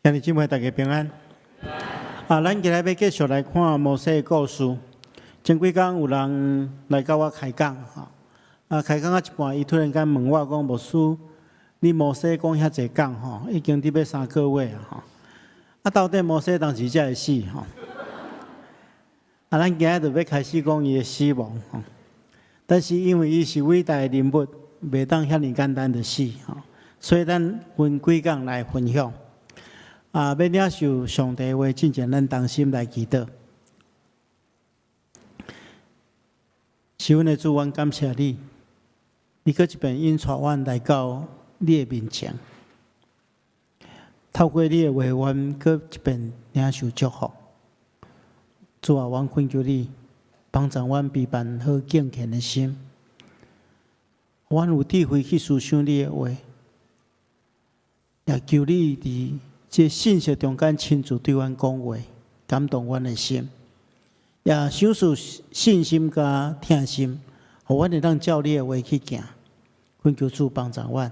兄弟姊妹，大家平安。啊，咱今日欲繼續來看摩西的故事。前幾工有人來佮我開講，吼。啊，開講到一半，伊突然間問我講：“牧師，你摩西講遐濟講，吼，已經佇欲3個月啊，吼。啊，到底摩西當時才會死，吼？啊，咱今日就欲開始講伊的死亡，吼。但是因為伊是偉大的人物，袂當遐爾簡單就死，吼。所以咱分幾講來分享。啊，欲領受上帝話進前，咱同心來祈禱。是阮的主，阮感謝你，你閣一遍引帶阮來到你的面前，透過你的話，阮閣一遍領受祝福。主啊，阮懇求你幫助阮備辦好敬虔的心，阮有智慧去思想你的話，也求你佇這信息中間親自對阮講話，感動阮的心，也賞賜信心佮聽心，予阮會當照你的話去行。懇求主幫助阮，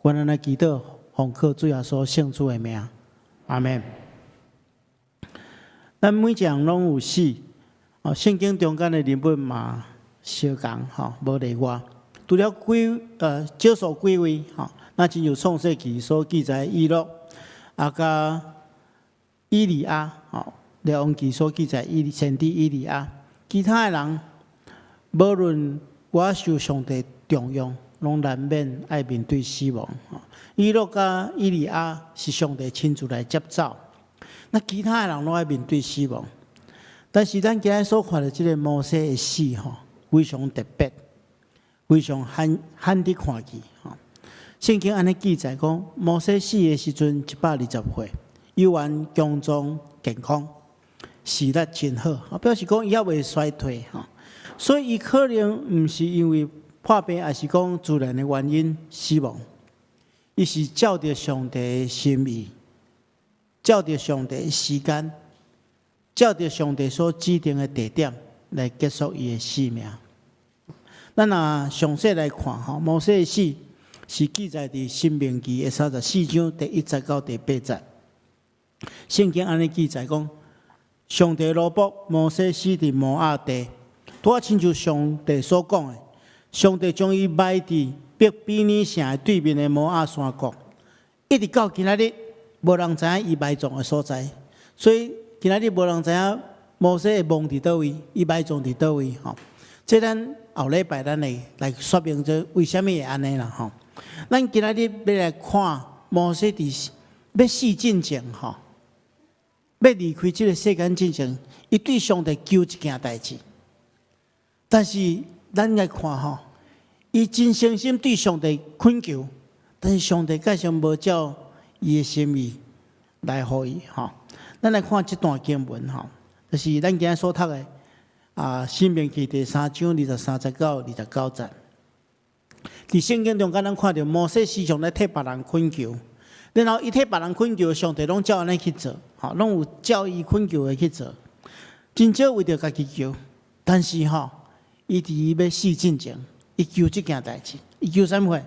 阮按呢祈禱，奉靠主耶穌聖子的名，阿們。咱每一個人攏有死，哦，聖經中間的人物嘛相仝吼，無例外。除了少數幾位吼，若親像創世記所記載以諾。啊，佮以利亞，吼，列王記所記載以先知以利亞，其他的人，無論偌受上帝重用，攏難免愛面對死亡。以諾佮以利亞是上帝親自來接走，那其他的人攏愛面對死亡。但是咱今日所看著這个摩西的死，吼，非常特別，非常罕罕得看見，吼。聖經按呢記載講，摩西死的時陣120歲，猶原強壯健康，視力真好，表示講伊猶未衰退吼。所以伊可能毋是因為破病，抑是講自然的原因死亡。伊是照著上帝的心意，照著上帝的時間，照著上帝所指定的地點來結束伊的生命。咱若詳細來看吼，摩西的死是記載佇《申命記》的34章第一節到第八節。聖經按呢記載講，上帝奴僕摩西死佇摩押地，拄仔親像上帝所講的，上帝將伊埋佇伯比爾城的對面的摩押山谷，一直到今仔日，無人知影伊埋葬的所在。所以今仔日無人知影摩西的墓佇佗位，伊埋葬佇佗位吼。這咱後禮拜咱會來說明這為啥物會按呢啦吼。咱今仔日欲來看摩西佇欲死進前吼，欲離開這个世間進前，伊對上帝求一件代誌。但是咱來看吼，伊真誠心對上帝懇求，但是上帝蓋上無照伊的心意來予伊吼。咱來看這段經文吼，就是咱今日所讀的啊，《申命記》第三章23節到29節。佇聖經中間，咱看著摩西時常咧替別人懇求，然後伊替別人懇求，上帝攏照按呢去做，吼，攏有照伊懇求的去做。真少為著家己求，但是吼，伊佇伊欲死進前，伊求這件代誌，伊求啥物貨？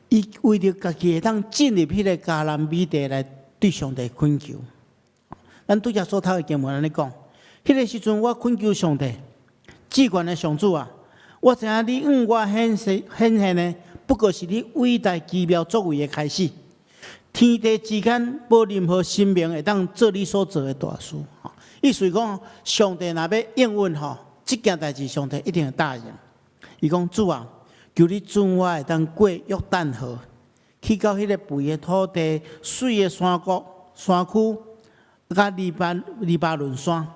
伊為著家己會當進入彼个迦南美地來對上帝懇求。咱拄才所讀的經文按呢講，彼个時陣我懇求上帝，至懸的上主啊！我知影你向我顯現顯現的，不過是你偉大奇妙作為的開始。天地之間無任何神明會當做你所做的大事。意思講，上帝若欲應允吼，這件代誌上帝一定會答應。伊講主啊，求你准我會當過約旦河，去到彼个肥的土地、媠的山谷、山區，佮黎巴嫩山。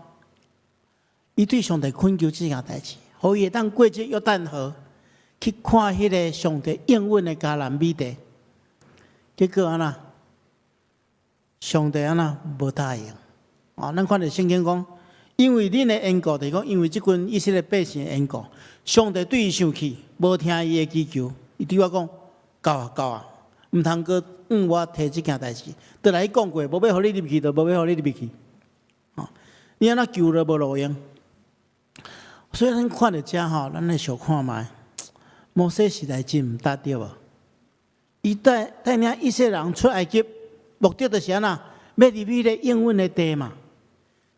伊對上帝懇求這件代誌。予伊會當過這約旦河，去看彼个上帝應允的迦南美地。結果按怎？上帝按怎無答應？啊，咱看著聖經講，因為恁的緣故，就是講因為這群以色列百姓的緣故，上帝對伊生氣，無聽伊的祈求。伊對我講：夠啊夠啊，毋通閣向我提這件代誌。倒來講過，無欲予你入去，就無欲予你入去。哦，你按怎求都無路用。所以咱看著遮吼，咱來想看覓，摩西實在真毋值對無？伊帶帶領以色列人出埃及，目的就是按怎，欲入彼个應允的地嘛。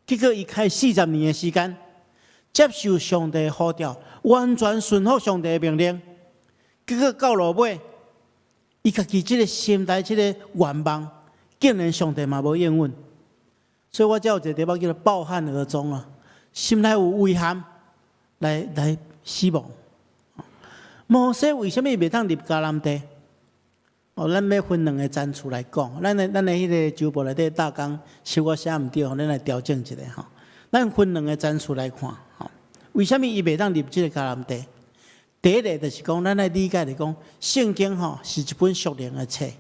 結果伊開40年的時間，接受上帝的呼召，完全順服上帝的命令。結果到落尾，伊家己這个心內這個願望，竟然上帝嘛無應允。所以我才有一个題目叫做抱憾而終啊，心內有遺憾來死亡。摩西為啥物袂當入迦南地？哦，咱欲分兩个層次來講，咱的彼个周報內底大綱是我寫毋對，咱來調整一下吼。咱分兩个層次來看，吼，為啥物伊袂當入這个迦南地？第一个就是講，咱來理解來講，聖經吼是一本屬靈的冊，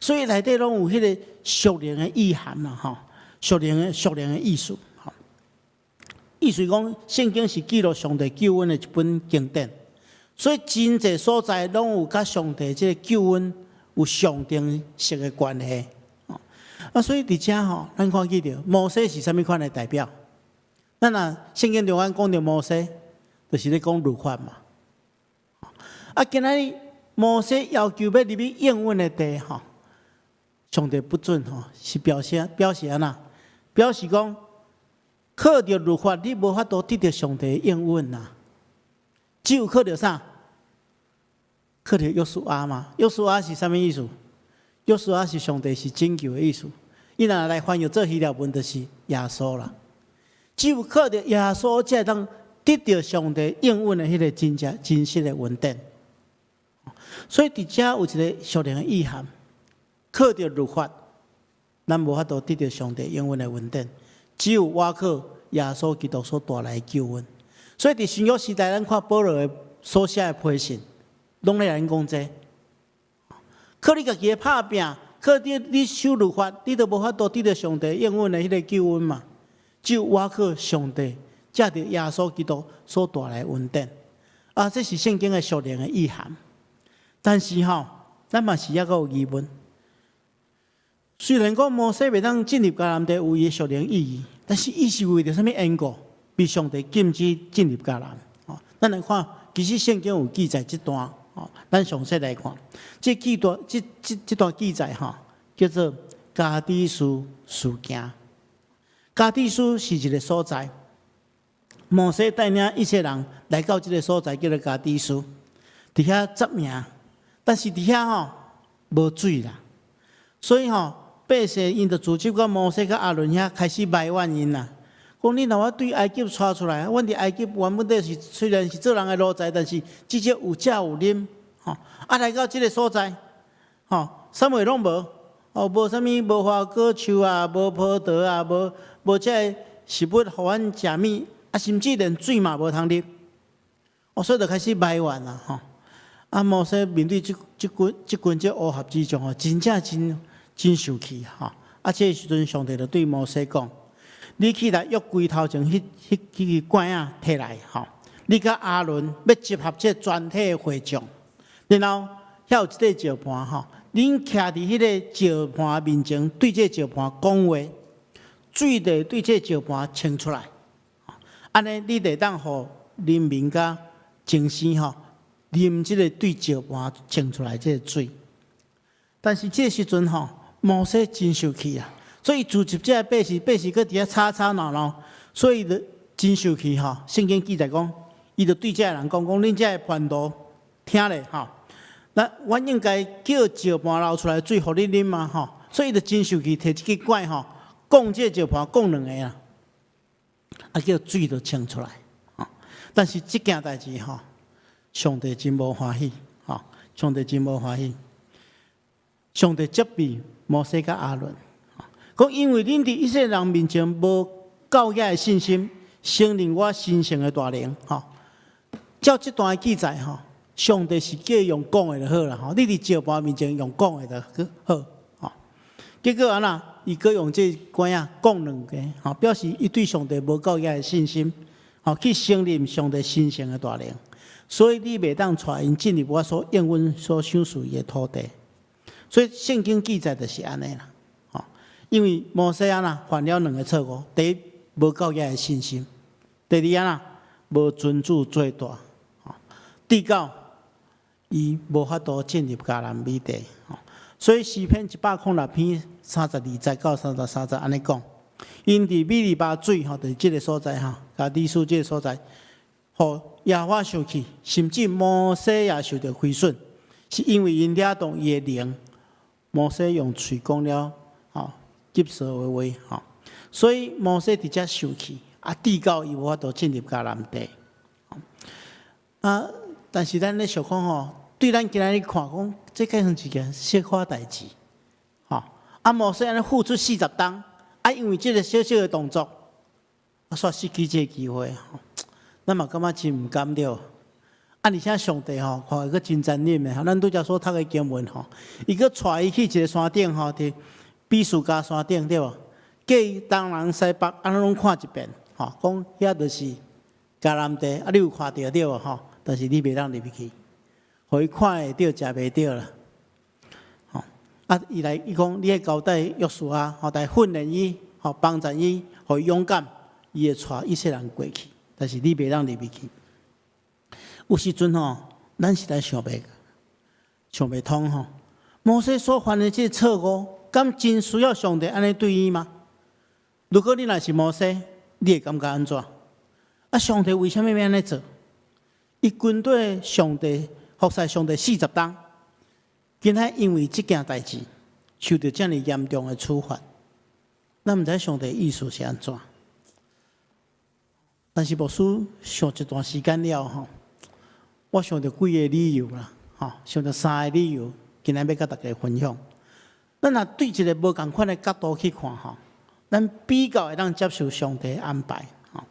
所以內底攏有彼个屬靈的意涵啦，吼，屬靈的意思，吼。意思講，聖經是記錄上帝救恩的一本經典，所以真濟所在攏有佮上帝這个救恩有象徵式的關係。啊，所以佇遮吼，咱看見著摩西是啥物款的代表？咱若聖經中間講著摩西，就是咧講律法嘛。啊，今仔日摩西要求欲入去應允的地吼，上帝不准吼，是表示按怎？表示講靠著律法，你無法度得著上帝的應允啦。只有靠著啥？靠著約書亞嘛。約書亞是啥物意思？約書亞是上帝是拯救的意思。伊若來翻譯做希臘文，就是耶穌啦。只有靠著耶穌，才會當得著上帝應允的彼个真正真實的恩典。所以佇遮有一个屬靈的意涵，靠著律法，咱無法度得著上帝應允的恩典。只有倚靠耶穌基督所帶來的救恩。所以佇新約時代，咱看保羅的所寫的批信，攏咧來講這個。靠你家己的拍拚，靠你守律法，你都無法度得著上帝應允的彼个救恩嘛。只有倚靠上帝，藉著耶穌基督所帶來的恩典。啊，這是聖經的屬靈的意涵。但是吼，咱嘛是猶閣有疑問。雖然講摩西袂當進入迦南地有伊的屬靈意義，但是伊是為著啥物緣故被上帝禁止進入迦南？哦，咱來看，其實聖經有記載這段，哦，咱詳細來看，這段記載吼，叫做加低斯事件。加低斯是一个所在，摩西帶領以色列人來到這个所在，叫做加低斯，佇遐紮營，但是佇遐吼無水啦，所以吼，百姓𪜶就聚集到摩西佮亞倫遐開始埋怨𪜶啦，講你若我對埃及帶出來，阮佇埃及原本底是雖然是做人的奴才，但是至少有食有啉，吼，啊來到這个所在，吼，啥物攏無，哦，無啥物無花果樹啊，無葡萄啊，無這个食物予阮食物，啊，甚至連水嘛無通啉，哦，所以就開始埋怨啦，吼。啊，摩西面對這群這烏合之眾吼，真正真真生氣吼。啊，這个時陣上帝就對摩西講：你起來約櫃頭前彼支棍仔提來吼，你佮亞倫欲集合這全體的會眾，然後遐有一塊石盤吼，恁徛佇彼个石盤面前，對這石盤講話，水就會對這石盤衝出來，按呢你就會當予人民佮祭司吼啉這个對石盤衝出來這个水。但是這个時陣吼，摩西真生氣啊，所以聚集這个百姓，百姓閣佇遐吵吵鬧鬧，所以就真生氣吼。聖經記載講，伊就對這个人講：講恁這个叛徒，聽咧吼，那阮應該叫石盤流出來水，予恁啉嗎？吼，所以伊就真生氣，提一支棍吼，摃這个石盤摃兩下啊，啊叫水就衝出來。但是這件代誌吼，上帝真無歡喜，吼，上帝真無歡喜。上帝責備摩西佮亞倫，講因為恁佇以色列人面前無夠額的信心，承認我神聖的大能，吼。照這段的記載，吼，上帝是叫伊用講的就好啦，吼。你佇石盤面前用講的就好，吼。結果按怎，伊閣用這棍仔摃兩下，吼，表示伊對上帝無夠額的信心，吼，去承認上帝神聖的大能。所以你袂當帶𪜶進入我所應允所賞賜伊的土地。所以聖經記載就是按呢啦，吼，因為摩西按怎犯了兩个錯誤，第一無夠額的信心，第二按怎無尊主做大，吼，直到伊無法度進入迦南美地，吼。所以詩篇106篇32節到33節按呢講，𪜶佇米利巴水吼，就是這个所在吼，迦低斯這个所在，予耶和華生氣，甚至摩西也受著虧損，是因為𪜶惹動伊的靈。摩西用喙講了吼急趖的話吼，所以摩西佇遮生氣，啊，直到伊無法度進入迦南地。啊，但是咱咧想講吼，對咱今仔日看講，這敢算一件小可代誌，吼。啊，摩西按呢付出40冬，啊，因為這个小小的動作，啊，煞失去這个機會，吼。咱嘛感覺真毋甘對。啊，而且上帝吼，看閣真殘忍的，咱拄才所讀的經文吼，伊閣帶伊去一个山頂吼，佇比斯迦山頂對無？叫伊東南西北按呢攏看一遍，吼，講遐就是迦南地，啊，你有看著對無？吼，但是你袂當入去，予伊看會著，食袂著啦。吼，啊，伊來伊講，你愛交代約書亞，吼，來訓練伊，吼，幫助伊，予伊勇敢，伊會帶以色列人過去，但是你袂當入去。有時陣吼，咱實在想袂通吼。摩西所犯的這个錯誤，敢真需要上帝按呢對伊嗎？如果你若是摩西，你會感覺按怎？啊，上帝為啥物欲按呢做？伊跟綴上帝，服侍上帝40冬，今仔因為這件代誌，受著遮爾嚴重的處罰。咱毋知上帝意思是按怎？但是牧師想一段時間了吼，我想著幾个理由啦，吼，想著三个理由，今仔欲佮大家分享。咱若對一个無仝款的角度去看吼，咱比較會當接受上帝的安排，吼，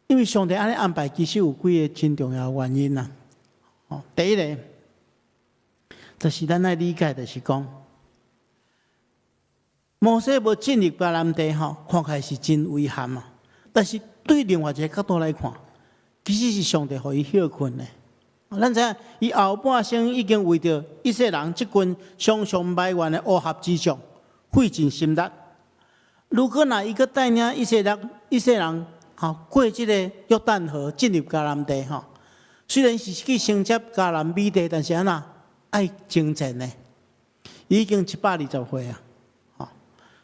因為上帝按呢安排，其實有幾个真重要的原因啦。吼，第一个，就是咱愛理解，就是講，摩西無進入迦南地吼，看起來是真遺憾啊。但是對另外一个角度來看，其實是上帝予伊歇睏的。咱知影，伊後半生已經為著以色列人這群常常埋怨的烏合之眾，費盡心力。如果若伊閣帶領以色列人吼過這个約旦河進入迦南地吼，雖然是去承接迦南美地，但是按怎愛征戰呢？已經120歲啊，吼，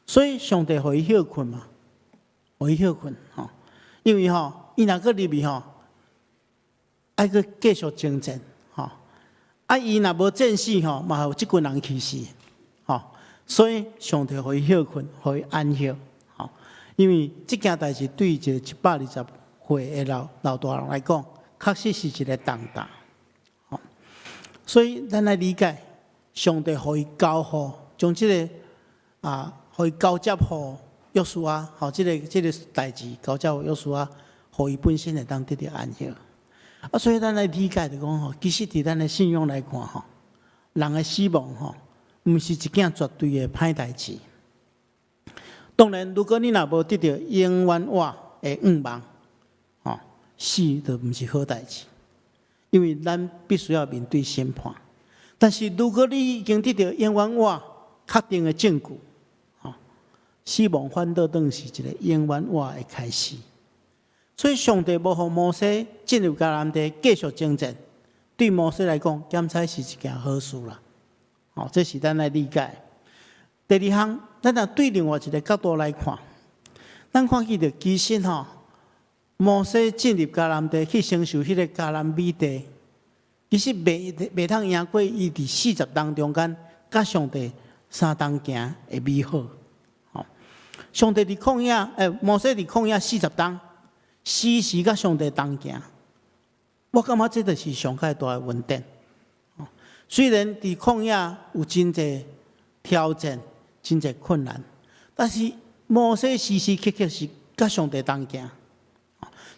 所以上帝予伊歇睏嘛，予伊歇睏吼，因為吼，伊若閣入去吼，愛閣繼續征戰，吼，啊，伊若無戰死吼，嘛予這群人去死，吼，所以上帝予伊歇睏，予伊安息，吼，因為這件代誌對一个120歲的老老大人來講，確實是一个重擔，吼，所以咱來理解，上帝予伊交予將這个啊，予伊交接予約書亞，吼，這个代誌交接予約書亞，予伊本身會當得著安息。啊，所以咱來理解就講吼，其實佇咱的信仰來看吼，人的死亡吼，毋是一件絕對的歹代誌。當然，如果你若無得著永遠活的願望，吼，死就毋是好代誌，因為咱必須要面對審判。但是，如果你已經得著永遠活確定的證據，吼，死亡反倒當是一个永遠活的開始。所以，上帝無予摩西進入迦南地繼續征戰，對摩西來講，檢採是一件好事啦。哦，這是咱來理解。第二項，咱若對另外一个角度來看，咱看見著其實吼，摩西進入迦南地去承受彼个迦南美地，其實袂通贏過伊佇40冬中間，佮上帝相同行的美好。吼，上帝佇曠野，摩西佇曠野四十冬，時時佮上帝同行，我感覺這就是上蓋大的恩典。雖然佇曠野有真濟挑戰、真濟困難，但是摩西時時刻刻是佮上帝同行。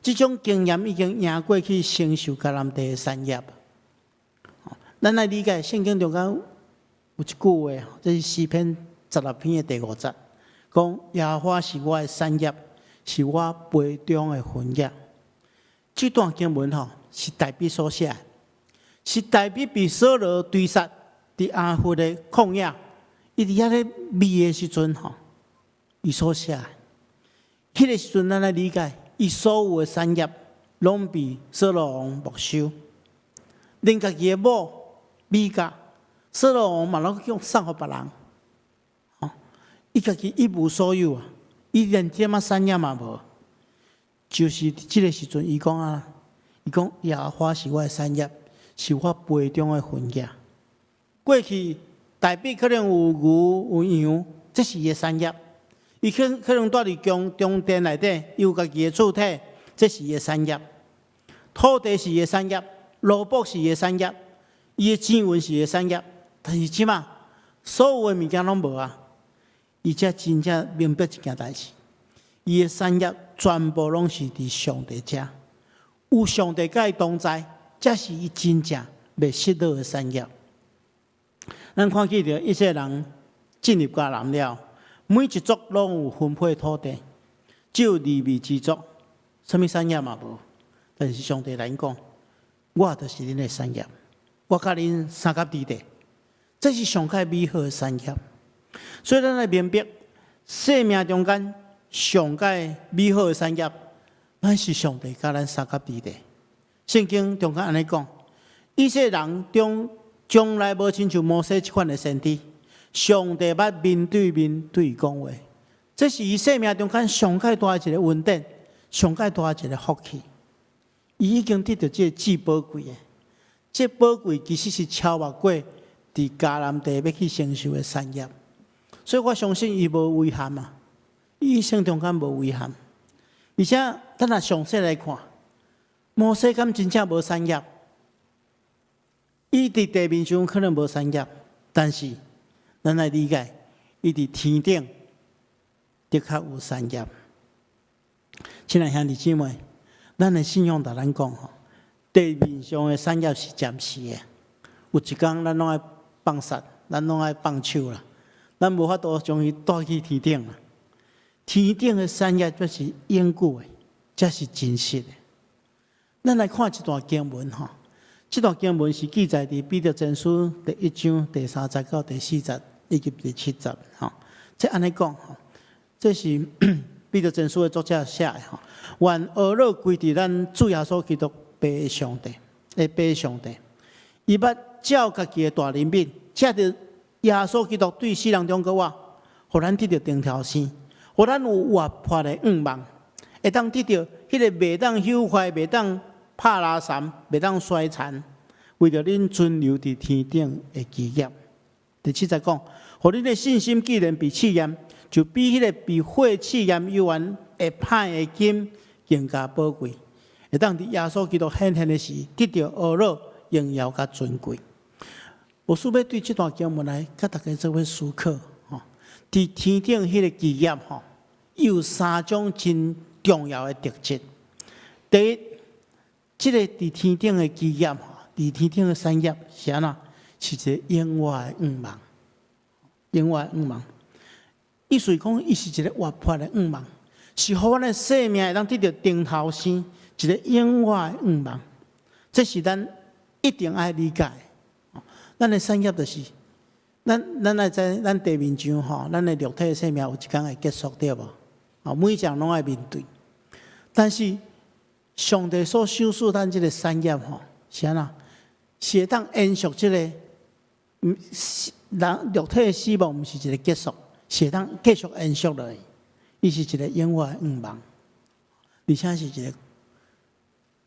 這種經驗已經贏過去承受迦南地的產業。咱來理解聖經中間有一句話，這是詩篇16篇的第五節，講耶和華是我的產業，是我杯中的分業。這段經文吼是大衛所寫，是大衛被掃羅追殺佇亞弗的曠野，伊佇遐咧覓的時陣吼，伊所寫。彼个時陣，咱來理解，伊所有的產業攏被掃羅王沒收，連家己的某米甲，掃羅王嘛攏叫送予別人。伊家己一無所有啊，伊連點仔產業嘛無。就是這个時陣，伊講啊，伊講耶和華是我的產業，是我杯中的分額。過去大衛可能有牛有羊，這是伊的產業。伊可能蹛佇宮中殿內底，伊有家己的厝體，這是伊的產業。土地是伊的產業，奴僕是伊的產業，伊的錢銀是伊的產業。但是這馬所有的物件攏無啊！伊才真正明白一件代誌，伊的產業全部攏是佇上帝遮，有上帝佮伊同在，才是伊真正袂失落的產業。咱看見著以色列人進入迦南了，每一族攏有分配土地，只有利未支族，啥物產業嘛無。但是上帝來講，我就是恁的產業，我佮恁相佮佇咧，這是上蓋美好的產業。所以咱來明白，生命中間上蓋美好的產業，乃是上帝佮咱相佮佇咧。聖經中間按呢講，以色列人中從來無親像摩西這款的先知，上帝捌面對面對伊講話，這是伊生命中間上蓋大的一個恩典，上蓋大的一個福氣。伊已經得著這個至寶貴的，這寶貴其實是超越過佇迦南地欲去承受的產業，所以我相信伊無遺憾啊，伊一生中間無遺憾。而且咱若詳細來看，摩西敢真正無產業？伊佇地面上可能無產業，但是咱來理解，伊佇天頂的確有產業。親愛兄弟姊妹，咱的信仰共咱講吼，地面上的產業是暫時的，有一工咱攏愛放殺，咱攏愛放手啦，咱無法度將伊帶去天頂啦。天頂的產業才是永久的，才是真實的。咱來看這段經文吼，這段經文是記載佇彼得前書第一章第三節到第四節以及第七節吼。這按呢講吼，這是彼得前書的作者寫的吼。願呵咾歸佇咱主耶穌基督父上帝，的父上帝，伊捌照家己的大憐憫，藉著耶穌基督對死人中復活，予咱得著重頭生，予咱有活潑的向望，會當得著彼个袂當朽壞、袂當拍拉毘、袂當衰殘，為著恁存留佇天頂的基業。第七節講，予恁的信心既然被試驗，就比彼个被火試驗猶原會歹的金更加寶貴，會當佇耶穌基督顯現的時，得著呵咾、榮耀佮尊貴。牧師欲對這段經文來，佮大家做伙思考吼。佇天頂彼个基業吼，有三種真重要的特質。第一，這个佇天頂的基業吼，佇天頂的產業是按怎？是一個永活的向望，永活的向望。意思講，伊是一個活潑的向望，是予阮的生命會當得著重頭生，一個永活的向望。這是咱一定愛理解的。咱的產業就是，咱愛知咱地面上吼，咱的肉體的生命有一工會結束對無？哦，每一人攏愛面對。但是上帝所賞賜咱這个產業吼，是按怎？是會當延續這个，人肉體的死亡，毋是一個結束，是會當繼續延續落去。伊是一個永活的向望，而且是一個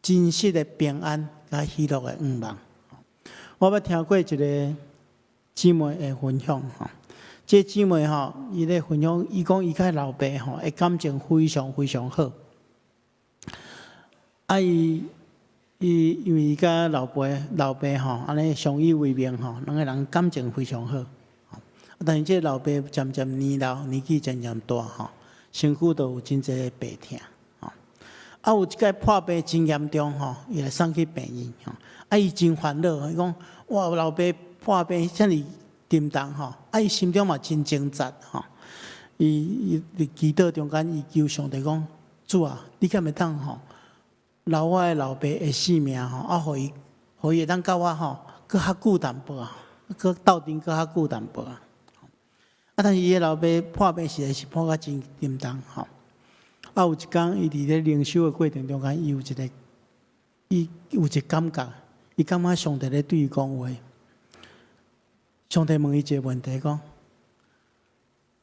真實的平安佮喜樂的向望。我捌聽過一個姊妹的分享吼，這姊妹吼，伊咧分享，伊講伊佮老爸吼，的感情非常非常好。啊，伊因為伊佮老爸吼，按呢相依為命吼，兩個人感情非常好。但是這老爸漸漸年老，年紀漸漸大吼，身軀都有真濟的病痛。啊，有一擺破病真嚴重吼，伊來送去病院吼。啊，伊真煩惱，伊講哇，老爸破病遮爾沉重吼，啊，伊心中嘛真掙扎吼。伊佇祈禱中間，伊求上帝講：主啊，你敢會當吼留我的老爸的性命吼，啊，予伊會當佮我吼，閣較久淡薄啊，閣鬥陣閣較久淡薄啊。啊，但是伊的老爸破病實在是破甲真沉重吼。啊，有一工伊佇咧靈修的過程中間，伊有一個感覺，伊感覺上帝咧對伊講話。上帝問伊一個問題，講：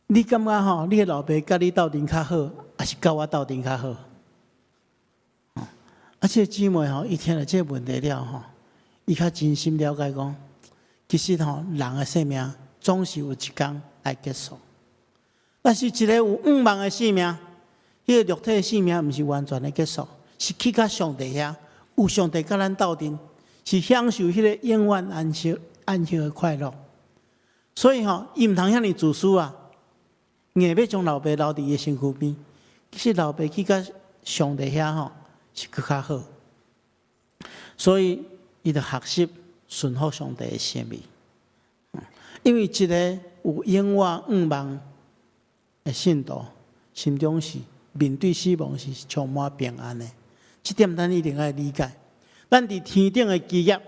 你感覺吼，你的老爸佮你鬥陣較好，抑是佮我鬥陣較好？啊，這個姊妹吼，伊聽著這個問題了吼，伊較真心了解講，其實吼，人的生命總是有一工愛結束。但是一個有向望的生命，彼個肉體的生命毋是完全的結束，是去到上帝遐，有上帝佮咱鬥陣，是享受彼個永遠安息安息的快樂。所以吼，伊毋通遐爾自私啊，硬欲將老爸留佇伊的身軀邊。其實老爸去到上帝遐吼，是閣較好。所以伊就學習順服上帝的心意。因為一個有永遠向望的信徒，心中是面對死亡是充滿平安的。這點咱一定愛理解。咱佇天頂的基業，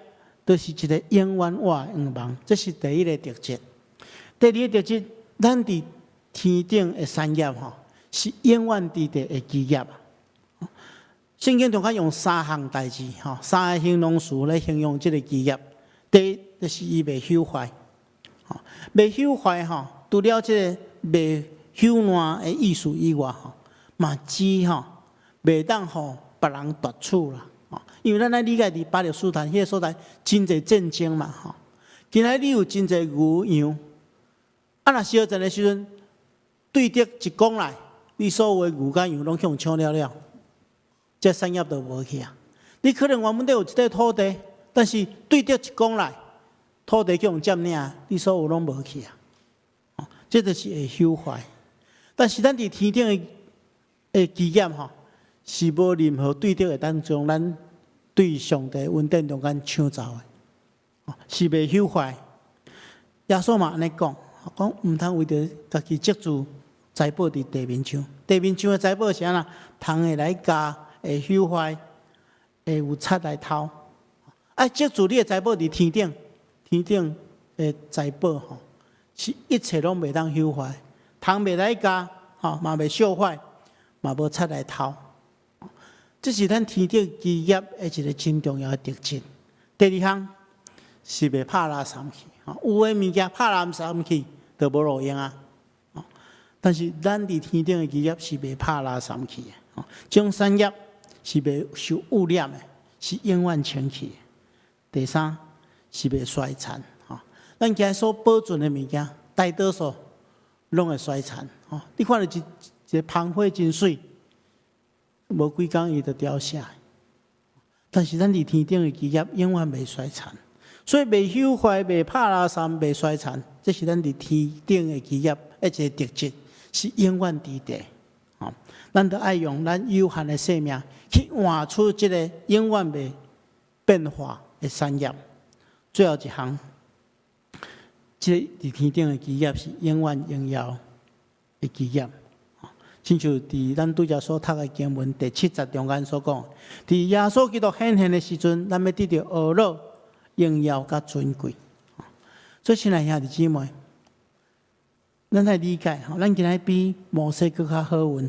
就是一個永遠活的向望，這是第一個特質。第二個特質，咱佇天頂的產業吼，是永遠佇地的基業。聖經中間用三項代誌，吼，三個形容詞來形容這個基業。第一，就是伊袂朽壞，吼，袂朽壞吼，除了這個袂朽爛的意思以外，吼，嘛指吼，袂當予別人奪取啦，吼，因為咱愛理解佇巴勒斯坦彼個所在真濟戰爭嘛，吼，今仔你有真濟牛羊，啊，若相戰的時陣，對敵一攻來，你所有的牛佮羊攏去予搶了了，這產業就無去啊！你可能原本底有一塊土地，但是對敵一攻來，土地去予佔領，你所有攏無去啊！這就是會朽壞。但是咱佇天頂的基業吼，是無任何對敵會當將咱對上帝恩典中間搶走的，是袂朽壞。耶穌嘛按呢講，講毋通為著家己積聚財寶佇地面上，地面上的財寶是按怎？蟲會來咬，會朽壞，會有賊來偷。愛積聚你的財寶佇天頂，天頂的財寶吼，是一切攏袂當朽壞，蟲袂來咬，吼嘛袂燒壞，嘛無賊來偷。這是咱天頂基業的一個真重要的特質。第二項是袂拍垃圾去，有的物件拍垃圾去就無路用啊。但是咱佇天頂的基業是袂拍垃圾去的，這種產業是袂受污染的，是永遠清氣的。第三是袂衰殘，吼，咱今日所保存的物件，大多數攏會衰殘，吼。你看著一一個芳花真媠，無幾工伊就凋謝。但是咱佇天頂的基業永遠袂衰殘，所以袂朽壞、袂拍垃圾、袂衰殘，這是咱佇天頂的基業的一個特質，是永遠佇地。吼，咱著愛用咱有限的生命去換取這個永遠袂變化的產業。最後一項，這個佇天頂的基業是永遠榮耀的基業。親像佇咱拄才所讀的經文第七節中間所講，佇耶穌基督顯現的時陣，咱欲得著呵咾、榮耀佮尊貴。所以，親愛兄弟姊妹，咱愛理解，咱今仔比摩西閣較好運，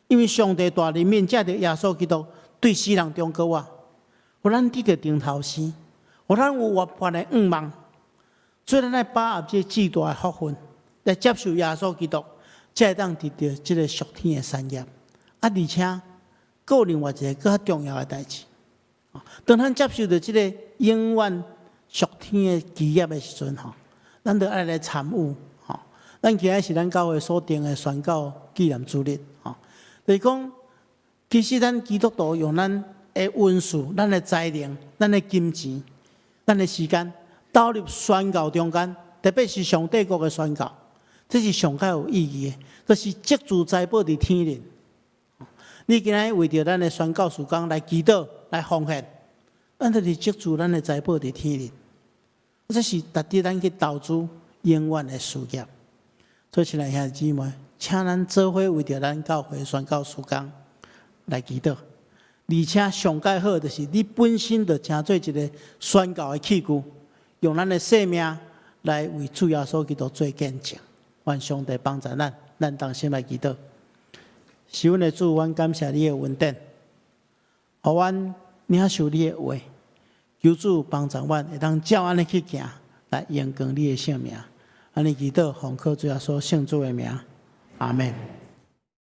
因為上帝大憐憫，藉著耶穌基督對死人中復活，予咱得著重頭生，予咱有活潑的向望。所以，咱愛把握這個至大的福分，來接受耶穌基督，才會當得著這個屬天的產業。啊，而且，閣有另外一個閣較重要的代誌。當咱接受著這個永遠屬天的基業的時陣，吼，咱就愛來參與。吼，咱今仔是咱教會所定的宣教紀念主日。吼，就是講，其實咱基督徒用咱的恩賜、咱的才能、咱的金錢、咱的時間，投入宣教中間，特別是上帝國的宣教，這是上較有意義的，就是積聚財寶佇天頂。你今仔為著咱的宣教事工來祈禱、來奉獻，咱就是積聚咱的財寶佇天頂。這是值得咱去投資永遠的事業。所以，親愛兄弟姊妹，請咱做伙為著咱教會宣教事工來祈禱。而且上蓋好就是你本身就成做一個宣教的器具，用咱的生命來為主耶穌基督做見證。願上帝幫助咱，咱同心來祈禱。是阮的主，阮感謝你的恩典，予阮領受你的話，求主幫助阮會當照按呢去行，來榮光你的聖名。按呢祈禱，奉靠主耶穌聖子的名，阿門。